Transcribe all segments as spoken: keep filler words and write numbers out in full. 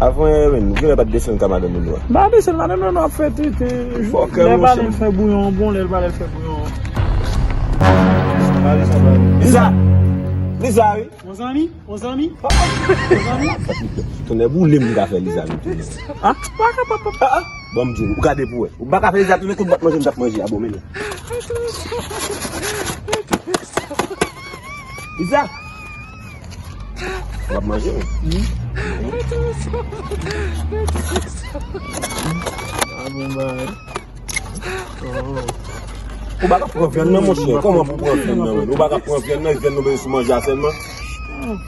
Avan yè menm, ou genlè pa t desann ka madanm Lolo a. M pa desann madanm Lolo ap fè tenten. Fòkè, lè l pale, monchè, l fè bouyon bon, lè l pale, l fè bouyon. Pale sa, pale. Liza! Liza, wi. On zanmi, on zanmi, on zanmi. Tonnè boule m ka fè Liza vin tounen. Ah, pa ka, pa, pa, pa. Ah, ah. Bon, m di w, ou gade pou wè. Ou pa ka fè Liza tounen, kout bòt manje m t ap manje a, bon, men. Liza! W ap manje, wi. Ah, bon, bay. Ou pa ka pran vyann nan, monchè. Kòman pou pran vyann nan, menm? Ou pa ka pran vyann nan, vyann nou bezwen sou manje a sèlman.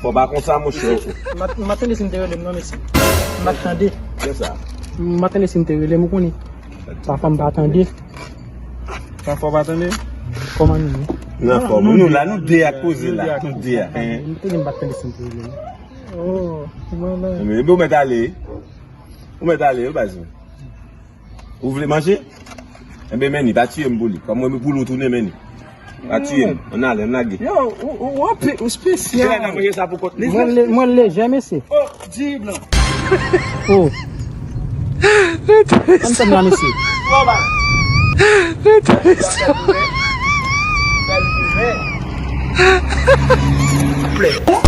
Fò pa konsa, monchè. M pa tande si m te rele m non, mesye. M pa tande. Kiyès sa? M pa tande si m te rele m, ou konnen. Pafwa m pa tande. Pafwa w pa tande? Kòman nou ye? Nan fòm. Nou la, nou de a k poze la. Nou de a. M te di m pa tande si m te rele m. Oh, mwen menm. Epi ou mèt ale. Ou mèt ale, wi, baz mwen. Ou vle manje? Enben, men li, pa tiye m pou li. Kòm mwen, pou li, ou tounen men li. Pa tiye m. Ann ale, ann lage. Yo, ou, ou, ou anpe-, ou espesyal. Kèlè n ap manje sa pou kont li? Mwen le-, mwen lejè, mesye. Oh, di blan. Oh. Ann tann la, mesye. Plè.